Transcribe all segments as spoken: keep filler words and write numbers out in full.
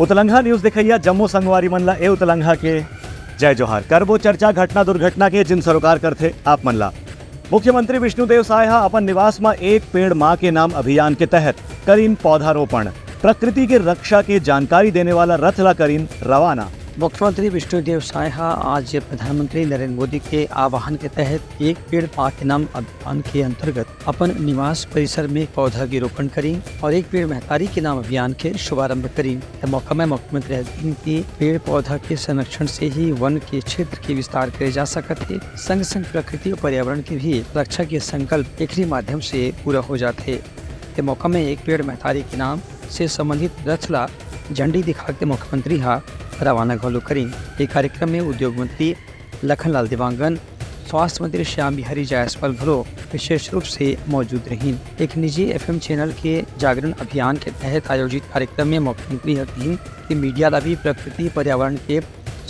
उतलंघा news देखइया जम्मो संगवारी मन ला ए उतलंघा के जय जोहार। करबो चर्चा घटना दुर्घटना के, जिन सरोकार करथे आप मन ला। मुख्यमंत्री विष्णुदेव साय ह अपन निवास म एक पेड़ मां के नाम अभियान के तहत करिन पौधारोपण। प्रकृति के रक्षा के जानकारी देने वाला रथ ला करिन रवाना। मुख्यमंत्री विष्णुदेव साय ह आज प्रधानमंत्री नरेंद्र मोदी के आह्वान के तहत एक पेड़ मां के नाम अभियान के अंतर्गत अपन निवास परिसर में पौधा के रोपण करिन और एक पेड़ महतारी के नाम अभियान के शुभारंभ करिन। ए मौका में मुख्यमंत्री ह कहिन कि पेड़ पौधा के संरक्षण से ही वन के क्षेत्र के विस्तार करे जा सकत हे, संग संग प्रकृति और पर्यावरण के भी रक्षा के संकल्प एकरे माध्यम से पूरा हो जाथे। ए मौका में एक पेड़ महतारी के नाम से संबंधित रथ ला झंडी दिखा के मुख्यमंत्री ह रवाना घलो करिन। ए कार्यक्रम में उद्योग मंत्री लखनलाल देवांगन, स्वास्थ्य मंत्री श्याम बिहारी जायसवाल घलो विशेष रूप से मौजूद रहिन। एक निजी एफएम चैनल के जागरण अभियान के तहत आयोजित कार्यक्रम में मुख्यमंत्री ह कहिन कि मीडिया ला भी प्रकृति पर्यावरण के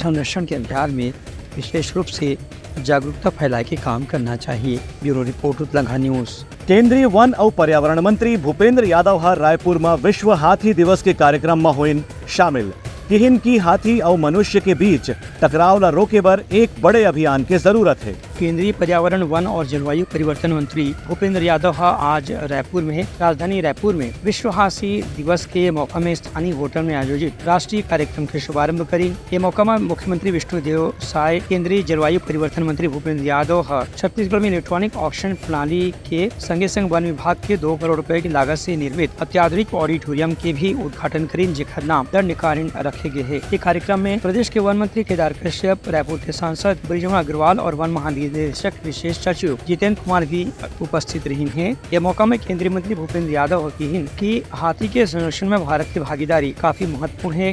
संरक्षण के अभियान में विशेष रूप से जागरूकता फैलाए के काम करना चाहिए। Bureau report, Utlangha news. केंद्रीय वन अउ पर्यावरण मंत्री भूपेंद्र यादव ह रायपुर म विश्व हाथी दिवस के कार्यक्रम म होइन शामिल। किहिन कि हाथी अउ मनुष्य के बीच टकराव ला रोके बर एक बड़े अभियान के जरूरत हे। केंद्रीय पर्यावरण, वन और जलवायु परिवर्तन मंत्री भूपेंद्र यादव ह आज रायपुर में, राजधानी रायपुर में विश्व हाथी दिवस के मौका में स्थानीय होटल में आयोजित राष्ट्रीय कार्यक्रम के शुभारंभ करिन। ये मौका में मुख्यमंत्री विष्णुदेव साय, केंद्रीय जलवायु परिवर्तन मंत्री भूपेंद्र यादव ह छत्तीसगढ़ में इलेक्ट्रॉनिक ऑक्शन प्रणाली के संगे संग वन विभाग के दो करोड़ रुपए की लागत से निर्मित अत्याधुनिक ऑडिटोरियम के भी उद्घाटन करिन, जेकर नाम दंडकारिण रखे गए हे। ये कार्यक्रम में प्रदेश के वन मंत्री केदार कश्यप, रायपुर के सांसद बृजमोहन अग्रवाल और वन महानिदेशक विशेष सचिव जितेंद्र कुमार भी उपस्थित रहिन हे। ये मौका में केंद्रीय मंत्री भूपेंद्र यादव ह किहिन कि हाथी के संरक्षण में भारत की भागीदारी काफी महत्वपूर्ण हे।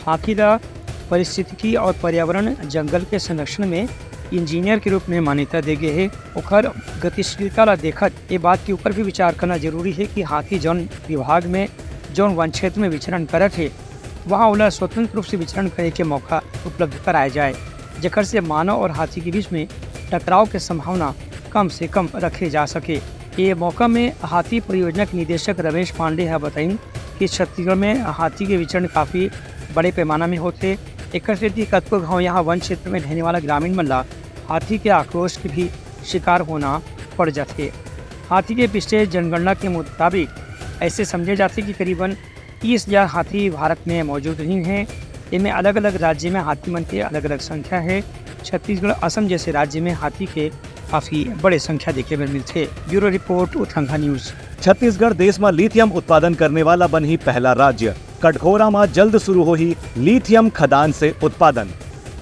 हाथी ला पारिस्थितिकी और पर्यावरण जंगल के संरक्षण में इंजीनियर के रूप में मान्यता दे गए हे। ओकर गतिशीलता ला देखत ये बात के ऊपर भी विचार करना जरूरी हे कि हाथी जौन विभाग में, जौन वन क्षेत्र में विचरण करत हे, वहाँ ओला स्वतंत्र रूप से विचरण करे के मौका उपलब्ध कराए जाए, जेकर से मानव और हाथी के बीच में टकराव के संभावना कम से कम रखे जा सके। ये मौका में हाथी परियोजना के निदेशक रमेश पांडे ह बताइन कि छत्तीसगढ़ में हाथी के विचरण काफी बड़े पैमाना में होथे। एकर सेती कतको घांव यहाँ वन क्षेत्र में रहने वाला ग्रामीण मन ला हाथी के आक्रोश के भी शिकार होना पड़ जाथे। हाथी के पिछले जनगणना के मुताबिक ऐसे समझे जाथे कि करीबन तीस हजार हाथी भारत में मौजूद रहिन हे। इनमें अलग-अलग राज्य में हाथी मन के अलग-अलग संख्या हे। छत्तीसगढ़, असम जैसे राज्य में हाथी के काफी बड़े संख्या देखे बर मिलथे। Bureau report, Utlangha news. Chhattisgarh देश म लिथियम उत्पादन करने वाला बनही पहला राज्य। कटघोरा म जल्द शुरू होही लिथियम खदान से उत्पादन।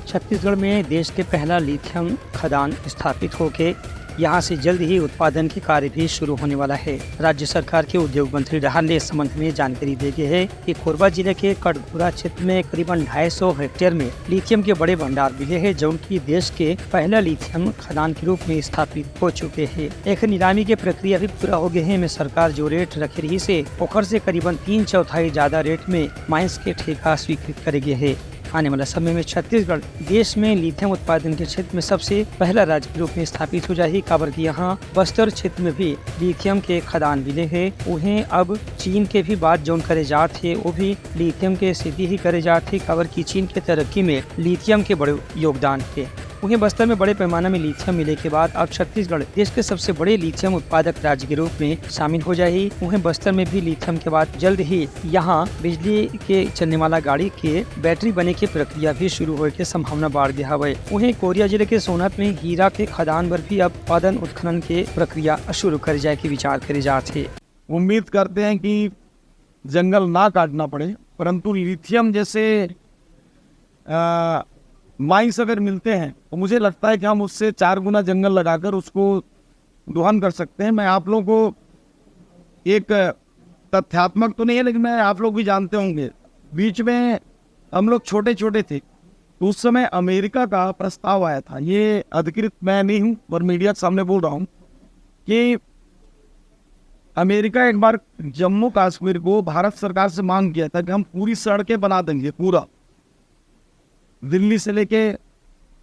छत्तीसगढ़ में देश के पहला लिथियम खदान स्थापित होके यहाँ से जल्द ही उत्पादन के कार्य भी शुरू होने वाला है। राज्य सरकार के उद्योग मंत्री डहार ले इस संबंध में जानकारी दे गए है कि कोरबा जिले के कटघोरा क्षेत्र में करीबन ढाई सौ हेक्टेयर में लिथियम के बड़े भंडार मिले हैं, जौन की देश के पहला लिथियम खदान के रूप में स्थापित हो चुके हैं। एक नीलामी के प्रक्रिया भी पूरा हो गए हैं, में सरकार जो रेट रखे रही से ओखर से करीबन तीन चौथाई ज्यादा रेट में माइंस के ठेका स्वीकृत करे गए हैं। आने वाला समय में छत्तीसगढ़ देश में लिथियम उत्पादन के क्षेत्र में सबसे पहला राज्य के रूप में स्थापित हो जाही, काबर कि यहाँ बस्तर क्षेत्र में भी लिथियम के खदान मिले हे। उहें अब चीन के भी बात जौन करे जात हे, वो भी लिथियम के सेती ही करे जात हे, काबर कि चीन के तरक्की में लिथियम के बड़े योगदान हे। उहें बस्तर में बड़े पैमाना में लिथियम मिले के बाद अब छत्तीसगढ़ देश के सबसे बड़े लिथियम उत्पादक राज्य के रूप में शामिल हो जाही। उहें बस्तर में भी लिथियम के बाद जल्द ही यहाँ बिजली के चलने वाला गाड़ी के बैटरी बने के प्रक्रिया भी शुरू होए के संभावना बाढ़ गे हवय। उहें कोरिया जिले के सोनहत में हीरा के खदान बर भी अब उत्पादन उत्खनन के प्रक्रिया शुरू करे जाए के विचार करे जात हे। उम्मीद करते हैं कि जंगल ना काटना पड़े, परंतु लिथियम जैसे, अ, माइंस अगर मिलते हैं तो मुझे लगता है कि हम उससे चार गुना जंगल लगाकर उसको दोहन कर सकते हैं। मैं आप लोगों को एक तथ्यात्मक तो नहीं है, लेकिन मैं, आप लोग भी जानते होंगे, बीच में हम लोग छोटे छोटे थे, तो उस समय अमेरिका का प्रस्ताव आया था। ये अधिकृत मैं नहीं हूँ, पर मीडिया के सामने बोल रहा हूँ कि अमेरिका एक बार जम्मू कश्मीर को भारत सरकार से मांग किया था कि हम पूरी सड़कें बना देंगे, पूरा दिल्ली से लेके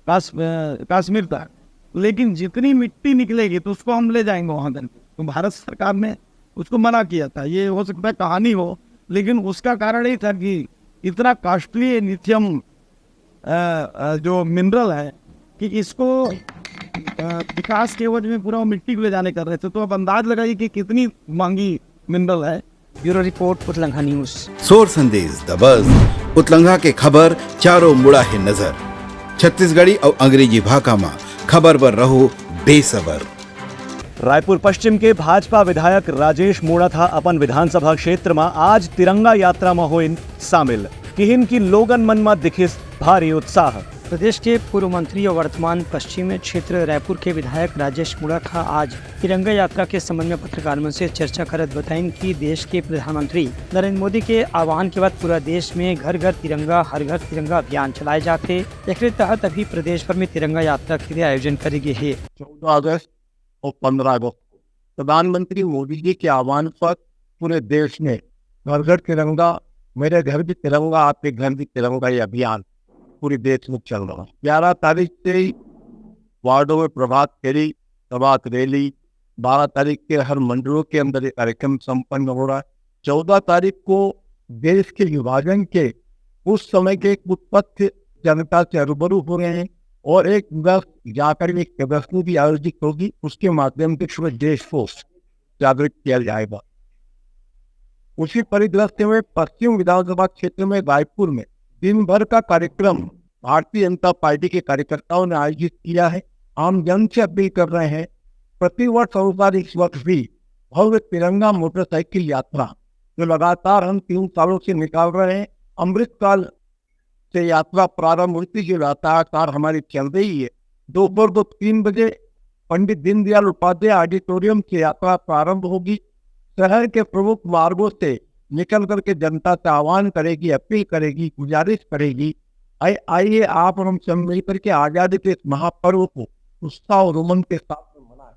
काश-, अ, कश्मीर तक, लेकिन जितनी मिट्टी निकलेगी तो उसको हम ले जाएंगे वहां तक। तो भारत सरकार ने उसको मना किया था। ये हो सकता है कहानी हो, लेकिन उसका कारण यही था कि इतना कॉस्टली लिथियम जो मिनरल है कि इसको विकास के एवज में पूरा मिट्टी को ले जाने कर रहे थे। तो अब अंदाज लगाइए कि कितनी महंगी मिनरल है। Bureau report, Utlangha news. सोर संदेश दबस, उतलंघा के खबर चारों मुड़ा है नजर। छत्तीसगढ़ी और अंग्रेजी भाखा मा खबर बर रहो बेसबर। रायपुर पश्चिम के भाजपा विधायक राजेश मूणत ह अपन विधानसभा क्षेत्र म आज तिरंगा यात्रा म होइन शामिल। किहिन कि लोगन मन म दिखिस भारी उत्साह। प्रदेश के पूर्व मंत्री और वर्तमान पश्चिम क्षेत्र रायपुर के विधायक राजेश मूणत ह आज तिरंगा यात्रा के संबंध में पत्रकार मन से चर्चा करत बताइन कि देश के प्रधानमंत्री नरेंद्र मोदी के आह्वान के बाद पूरा देश में घर घर तिरंगा, हर घर तिरंगा अभियान चलाए जाथे। एकरे तहत अभी प्रदेश भर में तिरंगा यात्रा के लिए आयोजन करे गे हे। चौदह अगस्त और पन्द्रह अगस्त को प्रधानमंत्री मोदी जी के आह्वान पर पूरे देश में घर घर तिरंगा, मेरे घर भी तिरंगा, आपके घर भी तिरंगा, ये अभियान पूरे देश में चल रहा है। ग्यारह तारीख से ही वार्डों में प्रभात फेरी, प्रभात रैली, बारह तारीख के हर मंडलों के अंदर ये कार्यक्रम संपन्न हो रहा है। चौदह तारीख को देश के विभाजन के उस समय के कुछ तथ्य जनता से रूबरू हो रहे हैं और एक अगस्त जाकर एक प्रदर्शनी भी आयोजित होगी, उसके माध्यम से पूरे देश को जागृत किया जाएगा। उसी परिदृश्य में पश्चिम विधानसभा क्षेत्र में रायपुर में दिन भर का कार्यक्रम भारतीय जनता पार्टी के कार्यकर्ताओं ने आयोजित किया है। आम जन से अपील कर रहे हैं, प्रतिवर्ष अनुसार इस वर्ष भी भव्य तिरंगा मोटरसाइकिल यात्रा, जो लगातार हम तीन सालों से निकाल रहे हैं, अमृतकाल से यात्रा प्रारंभ हुई थी, जो लगातार हमारी चल रही है। दोपहर को तीन बजे पंडित दीनदयाल उपाध्याय ऑडिटोरियम से यात्रा प्रारंभ होगी। शहर के प्रमुख मार्गों से निकल करके जनता से आह्वान करेगी, अपील करेगी, गुजारिश करेगी, आइए, आप और हम सब मिलकर के आजादी के इस महापर्व को उत्साह और उमंग के साथ में मनाएं।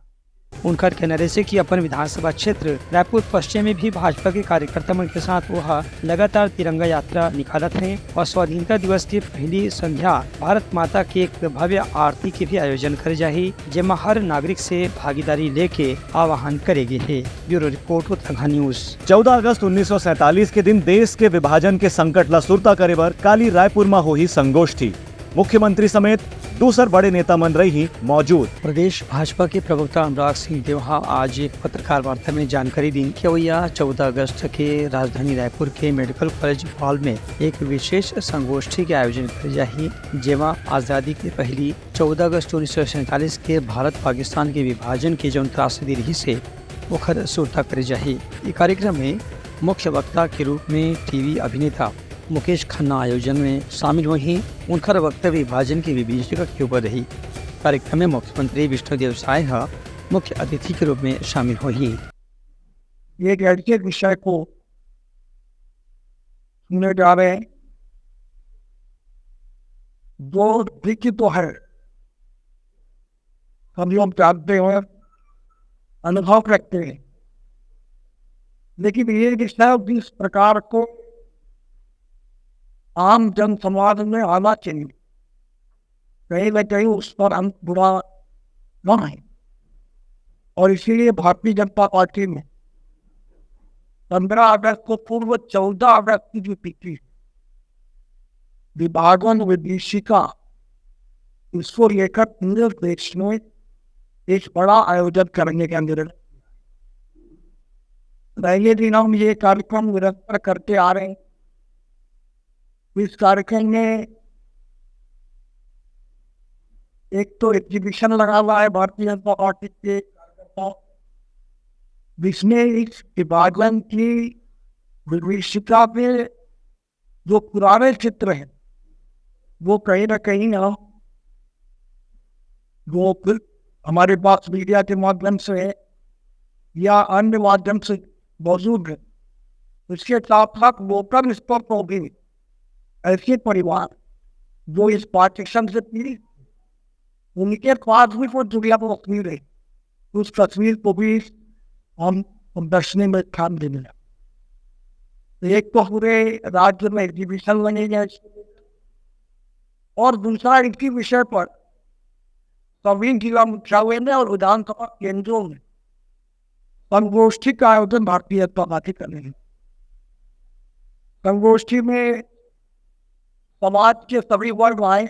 उनकर कहना रहिसे कि अपन विधानसभा क्षेत्र रायपुर पश्चिम में भी भाजपा के कार्यकर्ता मन के साथ वह लगातार तिरंगा यात्रा निकालत हैं और स्वाधीनता दिवस के पहली संध्या भारत माता के एक भव्य आरती के भी आयोजन करे जाही, जेमा हर नागरिक से भागीदारी लेके आह्वान करे गे हे। Bureau report, Utlangha news. चौदह अगस्त उन्नीस सौ सैंतालीस के दिन देश के विभाजन के संकट ला सुरता करे बर काली रायपुर म होही संगोष्ठी। मुख्यमंत्री समेत दूसर बड़े नेता मन रही मौजूद। प्रदेश भाजपा के प्रवक्ता अनुराग सिंह देव ह आज एक पत्रकार वार्ता में जानकारी दीन कि अवइया चौदह अगस्त के राजधानी रायपुर के मेडिकल कॉलेज हॉल में एक विशेष संगोष्ठी के आयोजन करे जाही, जेमा आजादी के पहली चौदह अगस्त उन्नीस सौ सैंतालीस के भारत पाकिस्तान के विभाजन के जौन त्रासदी रहिस हे, ओखर सुरता करे जाही। ये कार्यक्रम में मुख्य वक्ता के रूप में टीवी अभिनेता मुकेश खन्ना आयोजन में शामिल होही। उनकर वक्तव्य विभाजन की विभीषिका के ऊपर रही। कार्यक्रम में मुख्यमंत्री विष्णुदेव साय ह मुख्य अतिथि के रूप में शामिल होही। ये एक ऐसे विषय को सुनने जा रहे हैं जो लिखित तो है, हम लोग जानते हैं, अनुभव रखते हैं, लेकिन ये विषय जिस प्रकार को आम जन समाज में आना चाहिए, कहीं ना कहीं उस पर हम बुरा ना है। और इसीलिए भारतीय जनता पार्टी ने पन्द्रह अगस्त को पूर्व चौदह अगस्त की जो तिथि, विभाजन विभीषिका, इसको लेकर पूरे देश में एक बड़ा आयोजन करने का निर्णय। पहले दिन हम ये कार्यक्रम निरंतर करते आ रहे हैं। इस कार्यक्रम में एक तो एग्जीबिशन लगा हुआ है भारतीय जनता पार्टी के कार्यकर्ताओं, जिसमें इस विभाजन की विभीषिका के जो पुराने चित्र हैं, वो कहीं ना कहीं ना, वो फिर हमारे पास मीडिया के माध्यम से है या अन्य माध्यम से मौजूद है। इसके साथ साथ लोकल स्तर पर भी ऐसे परिवार जो इस पार्टीशन से पीड़ित, उनके पास भी कोई दुर्लभ तस्वीर है, उस तस्वीर को भी हम प्रदर्शनी में स्थान देने लगे। तो एक तो पूरे राज्य में एग्जीबिशन लगेगा इसके लिए, और दूसरा इसी विषय पर सभी जिला मुख्यालय में और विधानसभा केंद्रों में संगोष्ठी का आयोजन भारतीय जनता पार्टी कर रही है। संगोष्ठी में समाज के सभी वर्ग आए।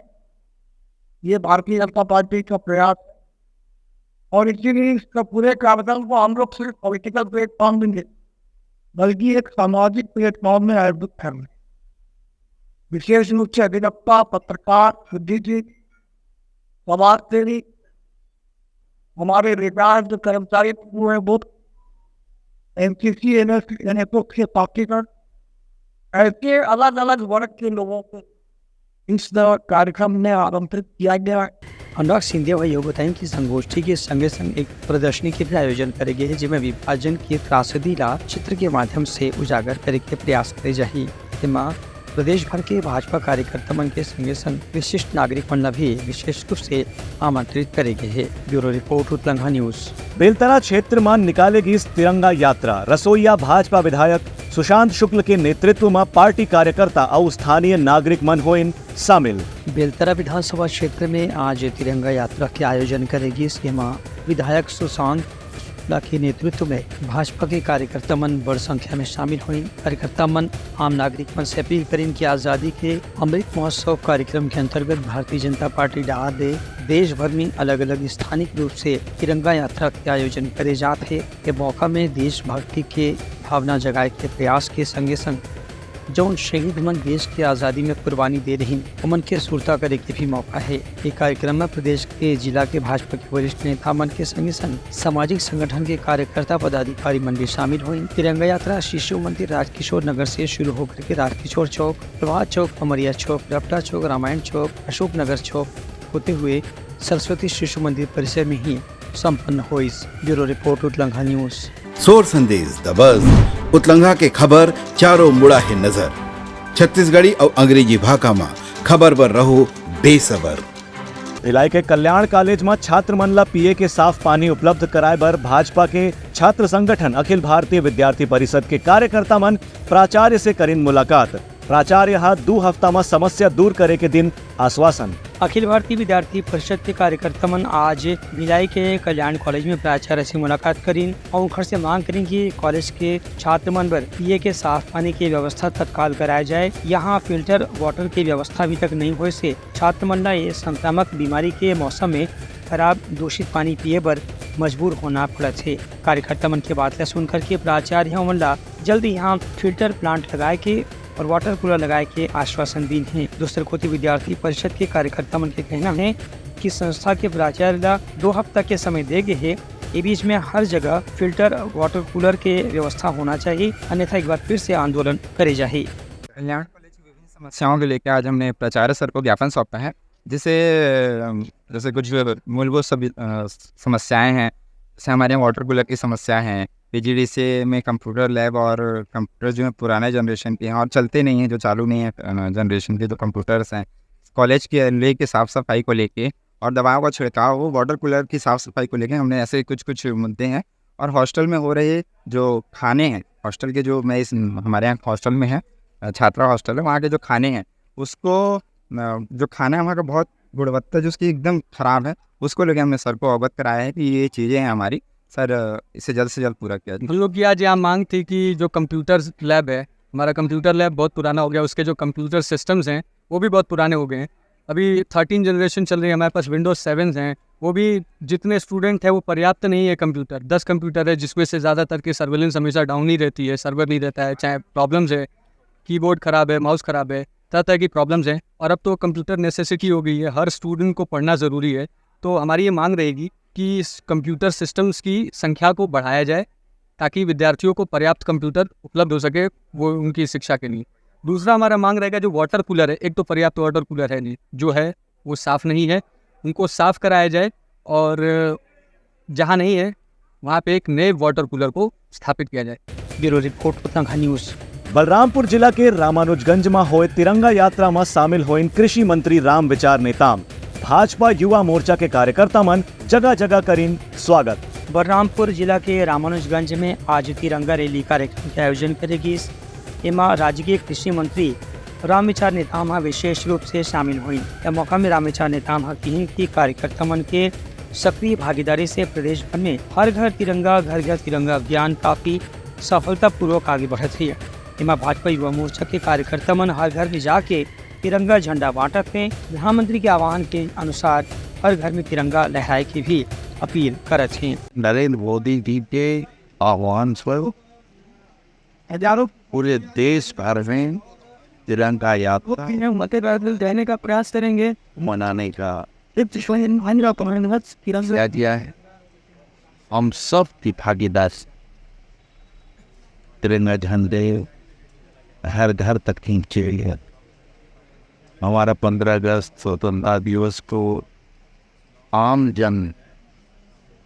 ये भारतीय जनता पार्टी का प्रयास है और इसीलिए इस पूरे कार्यक्रम को हम लोग सिर्फ पॉलिटिकल प्लेटफॉर्म में नहीं, बल्कि एक सामाजिक प्लेटफॉर्म में आयोजित कर रहे हैं। विशेष रूप से अधिवक्ता, पत्रकार, बुद्धिजीवी, समाज सेवी, हमारे रिटायर्ड कर्मचारी, वो है वो एनसीसी, एनएसएस के साथीगण, ऐसे अलग अलग वर्ग के लोगों को इस कार्यक्रम में आमंत्रित किया गया है। अनुराग सिंधिया भाई बताइन कि संगोष्ठी के संगे संग एक प्रदर्शनी के भी आयोजन करे गए हे, जेमे विभाजन के त्रासदी ला चित्र के माध्यम से उजागर करे के प्रयास करे जाही। एमा प्रदेश भर के भाजपा कार्यकर्ता मन के संगे संग विशिष्ट नागरिक मन ला भी विशेष रूप से आमंत्रित करे गए हे। Bureau report, Utlangha news. Beltara क्षेत्र म निकाले गिस तिरंगा यात्रा। रसोईया भाजपा विधायक सुशांत शुक्ल के नेतृत्व म पार्टी कार्यकर्ता अउ स्थानीय नागरिक मन होइन शामिल। बेलतरा विधानसभा क्षेत्र में आज तिरंगा यात्रा के आयोजन करे गिस, जेमा विधायक सुशांत शुक्ला के नेतृत्व में भाजपा के कार्यकर्ता मन बड़ संख्या में शामिल होइन। कार्यकर्ता मन आम नागरिक मन से अपील करिन कि आजादी के अमृत महोत्सव कार्यक्रम के अंतर्गत भारतीय जनता पार्टी डहार ले देश भर में अलग-अलग स्थानिक रूप से तिरंगा यात्रा के आयोजन करे जात हे। ये मौका में देशभक्ति के भावना जगाए के प्रयास के संगे संग जौन शहीद मन देश के आजादी में कुर्बानी दे रहिन, ओमन के सुरता करे के भी मौका हे। ये कार्यक्रम में प्रदेश के जिला के भाजपा के वरिष्ठ नेता मन के संगे संग सामाजिक संगठन के कार्यकर्ता पदाधिकारी मन भी शामिल होइन। तिरंगा यात्रा शिशु मंदिर राजकिशोर नगर से शुरू होकर के राजकिशोर चौक, प्रभात चौक, अमरिया चौक, रपटा चौक, रामायण चौक, अशोक नगर चौक होते हुए सरस्वती शिशु मंदिर परिसर में ही संपन्न होइस। Bureau report, Utlangha news. सोर संदेश, द बज। उतलंघा के खबर चारों मुड़ा हे नजर। छत्तीसगढ़ी अउ अंग्रेजी भाखा म खबर बर रहो बेसबर। भिलाई के कल्याण कॉलेज म छात्र मन ला पीए के साफ पानी उपलब्ध कराए बर भाजपा के छात्र संगठन अखिल भारतीय विद्यार्थी परिषद के कार्यकर्ता मन प्राचार्य से करिन मुलाकात। प्राचार्य ह दू हफ्ता म समस्या दूर करे के दिन आश्वासन। अखिल भारतीय विद्यार्थी परिषद के कार्यकर्ता मन आज भिलाई के कल्याण कॉलेज में प्राचार्य से मुलाकात करिन अउ उनखर से मांग करिन कि कॉलेज के छात्र मन बर पीए के साफ पानी के व्यवस्था तत्काल कराए जाए। यहाँ फिल्टर वाटर के व्यवस्था अभी तक नहीं होए से छात्र मन ला ये संक्रामक बीमारी के मौसम में खराब दूषित पानी पिए बर मजबूर होना पड़त हे। कार्यकर्ता मन के बात ला सुन करके प्राचार्य ह ओमन ला जल्द यहाँ फिल्टर प्लांट लगाए के और वाटर कूलर लगाए के आश्वासन दीन हे। दूसर कोति विद्यार्थी परिषद के कार्यकर्ता मन के कहना हे कि संस्था के प्राचार्य ला दो हफ्ता के समय दे गे हे। ए बीच में हर जगह फिल्टर, वाटर कूलर के व्यवस्था होना चाहिए, अन्यथा एक बार फिर से आंदोलन करे जाही। कल्याण कॉलेज की विभिन्न समस्याओं को लेकर आज हमने प्राचार्य सर को ज्ञापन सौंपा है, जिसे, अम, जैसे कुछ मूलभूत सभी, अ, समस्याएं हैं, जैसे हमारे यहाँ वाटर कूलर की समस्या है, पीजीडीसी में कंप्यूटर लैब और कंप्यूटर जो है पुराने जनरेशन के हैं और चलते नहीं हैं, जो चालू नहीं है, अ, जनरेशन के जो कंप्यूटर्स हैं, कॉलेज के लेके साफ सफाई को लेके और दवाओं का छिड़काव हो, वाटर कूलर की साफ सफाई को लेके हमने ऐसे कुछ कुछ मुद्दे हैं। और हॉस्टल में हो रहे जो खाने हैं, हॉस्टल के जो, मैं इस, हमारे यहाँ हॉस्टल में है, अ, छात्रा हॉस्टल है, वहाँ के जो खाने हैं उसको, अ, जो खाना है वहाँ का बहुत गुणवत्ता जो उसकी एकदम खराब है, उसको लेके हमने सर को अवगत कराया है कि ये चीज़ें हैं हमारी, सर, अ, इसे जल्द से जल्द पूरा किया जाए। हम लोग की आज यहाँ मांग थी कि जो कंप्यूटर लैब है, हमारा कंप्यूटर लैब बहुत पुराना हो गया, उसके जो कंप्यूटर सिस्टम्स हैं वो भी बहुत पुराने हो गए हैं। अभी थर्टीन जनरेशन चल रही है, हमारे पास विंडोज सेवन हैं, वो भी जितने स्टूडेंट हैं वो पर्याप्त नहीं है कंप्यूटर। दस कंप्यूटर है जिसमें से ज़्यादातर की सर्वेलेंस हमेशा डाउन ही रहती है, सर्वर नहीं रहता है, चाहे प्रॉब्लम्स है, कीबोर्ड ख़राब है, माउस ख़राब है, तरह तरह की प्रॉब्लम्स हैं। और अब तो कंप्यूटर नेसेसिटी हो गई है, हर स्टूडेंट को पढ़ना ज़रूरी है। तो हमारी ये मांग रहेगी कि इस कंप्यूटर सिस्टम्स की संख्या को बढ़ाया जाए ताकि विद्यार्थियों को पर्याप्त कंप्यूटर उपलब्ध हो सके, वो उनकी शिक्षा के लिए। दूसरा हमारा मांग रहेगा जो वाटर कूलर है, एक तो पर्याप्त वाटर कूलर है नहीं, जो है वो साफ़ नहीं है, उनको साफ़ कराया जाए और जहाँ नहीं है वहाँ पे एक नए वाटर कूलर को स्थापित किया जाए। Bureau report, Utlangha news. Balrampur जिला के रामानुजगंज म होए तिरंगा यात्रा म शामिल होइन कृषि मंत्री रामविचार नेताम। भाजपा युवा मोर्चा के कार्यकर्ता मन जगह जगह करिन स्वागत। बलरामपुर जिला के रामानुजगंज में आज तिरंगा रैली कार्यक्रम के आयोजन करे गिस। एमा राज्य के कृषि मंत्री रामविचार नेताम ह विशेष रूप से शामिल होइन। ए मौका में रामविचार नेताम ह किहिन कि कार्यकर्ता मन के सक्रिय भागीदारी से प्रदेश भर में हर घर तिरंगा, घर घर तिरंगा अभियान काफी सफलतापूर्वक आगे बढ़त हे। एमा भाजपा युवा मोर्चा के कार्यकर्ता मन हर घर में जाके तिरंगा झंडा बांटत हे। प्रधानमंत्री के आह्वान के अनुसार हर घर में तिरंगा लहराए के भी अपील करत हे। नरेंद्र मोदी जी के आह्वान से हजारों पूरे देश भर में तिरंगा यात्रा देने का प्रयास करेंगे। मनाने का किया गया है। हम सब की भागीदारी तिरंगा झंडे हर घर तक खींचे हुए। हमारा पंद्रह अगस्त स्वतंत्रता दिवस को आम जन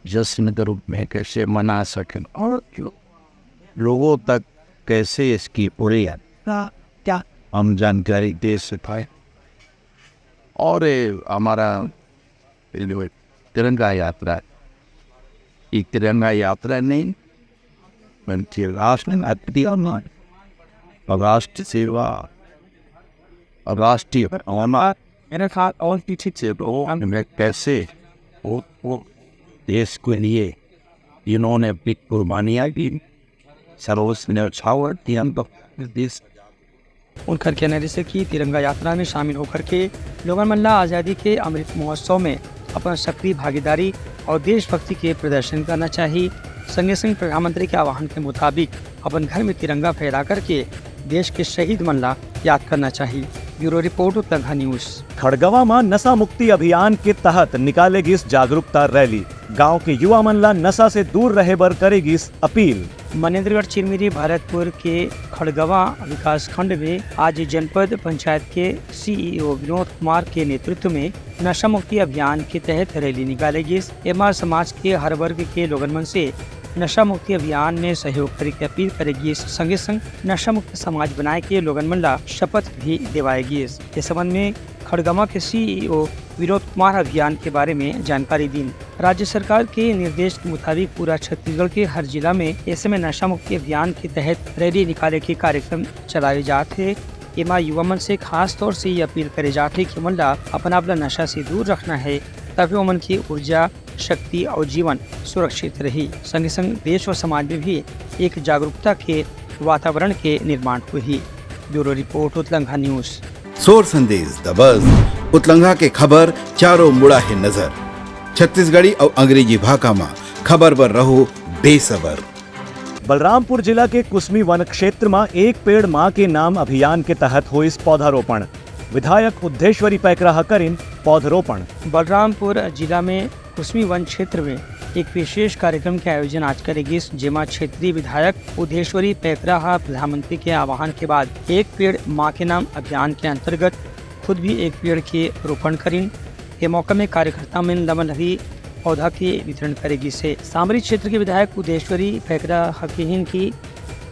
जश्न के रूप में कैसे मना सकें और लोगों तक कैसे इसकी पूरी क्या हम जानकारी दे सकें। और ये हमारा ये जो तिरंगा यात्रा है, ये तिरंगा यात्रा नहीं बल्कि राष्ट्र भक्ति, राष्ट्र सेवा, राष्ट्रीय भावना मेरे साथ और पीछे से लोगों में कैसे वो, वो देश के लिए इन्होंने अपनी कुर्बानियां दी, सर्वस्व न्यौछावर किया, तो देश उनकर कहना रिहिसे कि तिरंगा यात्रा में शामिल होकर के लोगन मन ला आजादी के अमृत महोत्सव में अपन सक्रिय भागीदारी और देशभक्ति के प्रदर्शन करना चाहिए। संगे संग प्रधानमंत्री के आह्वान के मुताबिक अपन घर में तिरंगा फहरा करके देश के शहीद मन ला याद करना चाहिए। Bureau report, Uttanga news. Khadgawan म नशा मुक्ति अभियान के तहत निकाले गिस जागरूकता रैली। गांव के युवा मन ला नशा से दूर रहे बर करे गिस अपील। मनेंद्रगढ़ चिरमिरी भरतपुर के खड़गवा विकास खंड में आज जनपद पंचायत के सीईओ विनोद कुमार के नेतृत्व में नशा मुक्ति अभियान के तहत रैली निकाले गिस। एमा समाज के हर वर्ग के लोगन मन से नशा मुक्ति अभियान में सहयोग करे के अपील करे गिस। संगे संग नशा मुक्त समाज बनाए के लोगन मन ला शपथ भी दिवाए गिस। इस संबंध में खड़गवा के सीईओ विनोद कुमार अभियान के बारे में जानकारी दीन। राज्य सरकार के निर्देश के मुताबिक पूरा छत्तीसगढ़ के हर जिला में ऐसे में नशा मुक्ति अभियान के तहत रैली निकाले के कार्यक्रम चलाए जात हे। एमा युवा मन से खास तौर से ये अपील करे जात हे कि ओमन ला अपन आप ला नशा से दूर रखना है, तभी ओमन की ऊर्जा, शक्ति और जीवन सुरक्षित रही। संगे संग देश और समाज में भी एक जागरूकता के वातावरण के निर्माण होही। Bureau report, Utlangha news. सोर संदेश दबस, उतलंघा के खबर चारों मुड़ा हे नजर। छत्तीसगढ़ी अउ अंग्रेजी भाखा म खबर बर रहो बेसबर। बलरामपुर जिला के कुसमी वन क्षेत्र म एक पेड़ मां के नाम अभियान के तहत होइस पौधारोपण। विधायक उद्धेश्वरी पैकरा ह करिन पौधारोपण। बलरामपुर जिला में कुसमी वन क्षेत्र में एक विशेष कार्यक्रम के आयोजन आज करे गिस, जेमा क्षेत्रीय विधायक उद्धेश्वरी पैकरा ह प्रधानमंत्री के आह्वान के बाद एक पेड़ मां के नाम अभियान के अंतर्गत खुद भी एक पेड़ के रोपण करिन। ये मौका में कार्यकर्ता मन ल मलहरी पौधा के वितरण करे गिस हे। सामरी क्षेत्र के विधायक उद्धेश्वरी पैकरा ह कहिन कि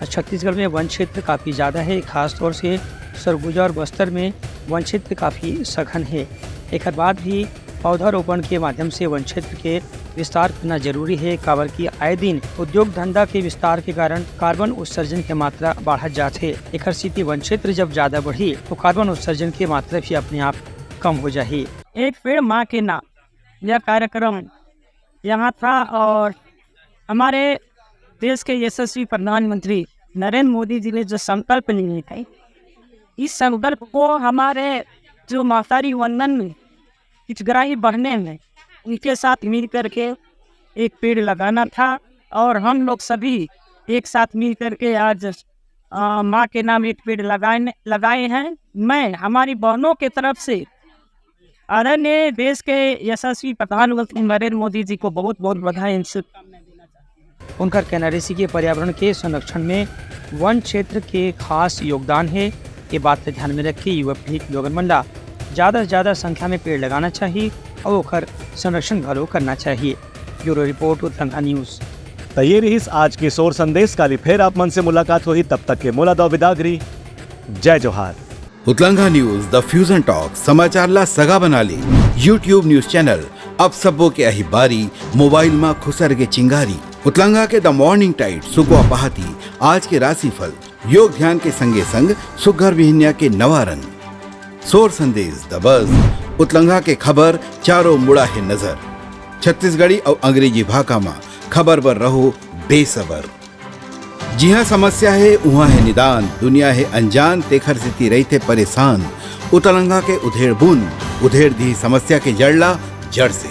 छत्तीसगढ़ में वन क्षेत्र काफ़ी ज़्यादा है, खासतौर से सरगुजा और बस्तर में वन क्षेत्र काफ़ी सघन है। एकर बाद भी पौधारोपण के माध्यम से वन क्षेत्र के विस्तार करना जरूरी है, काबर कि आए दिन उद्योग धंधा के विस्तार के कारण कार्बन उत्सर्जन के मात्रा बढ़त जात है। एकर सेती वन क्षेत्र जब ज़्यादा बढ़ही, तो कार्बन उत्सर्जन के मात्रा भी अपने आप कम हो जाही। एक पेड़ माँ के नाम, यह कार्यक्रम यहाँ था और हमारे देश के यशस्वी प्रधानमंत्री नरेंद्र मोदी जी ने जो संकल्प लिए थे, इस संकल्प को हमारे जो महतारी वंदन में हितग्राही बहनें हैं, उनके साथ मिल करके एक पेड़ लगाना था और हम लोग सभी एक साथ मिल करके आज, अ, माँ के नाम एक पेड़ लगाए, लगाए हैं। मैं हमारी बहनों के तरफ से आदरणीय देश के यशस्वी प्रधानमंत्री नरेंद्र मोदी जी को बहुत बहुत बधाई, शुभकामनाएं देना चाहती हूँ। उनकर कहना रहिसे कि पर्यावरण के संरक्षण में वन क्षेत्र के खास योगदान है। ये बात ला ध्यान में रख के युवा पीढ़ी के लोगन मन ला ज्यादा से ज्यादा संख्या में पेड़ लगाना चाहिए और ओकर संरक्षण घलो करना चाहिए। Bureau report, Utlangha news. त ये रहिस आज के सोर संदेश। काली फेर आप मन से मुलाकात होही, तब तक के मोला दव बिदागरी। जय जोहार। उतलंघा न्यूज, द फ्यूजन टॉक, समाचार ला सगा बना ले। YouTube न्यूज चैनल, अब सबो के अही बारी, मोबाइल मा खुसर के चिंगारी। उतलंघा के द मॉर्निंग टाइड, सुकवा पहाती, आज के राशिफल, योग ध्यान के संगे संग सुघर बिहनिया के नवा रंग। सोर संदेश, द बस, उतलंघा के खबर, चारों मुड़ा हे नजर। छत्तीसगढ़ी अउ अंग्रेजी भाखा मा खबर बर रहो बेसबर। जिहाँ समस्या हे, उहाँ हे निदान। दुनिया हे अनजान, तेखर सेती रहिथे परेशान। उतलंगा के उधेड़ बुन उधेड़ दिही समस्या के जड़ ला जड़ से।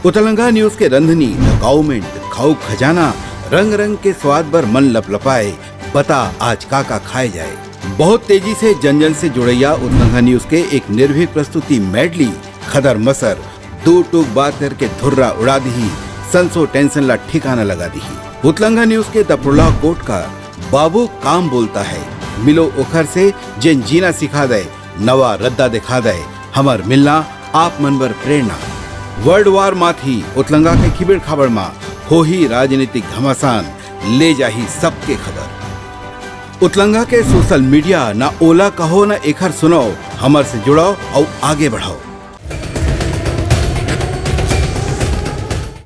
उतलंगा न्यूज के रंधनी द गवर्नमेंट, खाऊ खजाना, रंग रंग के स्वाद बर मन लपलपाए। बता आज का का खाए जाए। बहुत तेजी से जन जन से जुड़ैया उतलंगा न्यूज के एक निर्भीक प्रस्तुति मेडली, खदर मसर, दो टूक बात करके धुर्रा उड़ा दिही, संसो टेंशन ला ठिकाना लगा दिही। उतलंगा न्यूज के दपरोला कोट का बाबू काम बोलता है, मिलो ओखर से जेन जीना सिखा दे, नवा रद्दा दिखा दे, हमर मिलना आप मन बर प्रेरणा। वर्ल्ड वार माथी उतलंगा के खिबेड़ खाबड़ मा होही राजनीतिक घमासान, ले जाही सबके खबर। उतलंगा के सोशल मीडिया ना ओला कहो ना एखर सुनाओ, हमर से जुड़ाओ अउ आगे बढ़ाओ।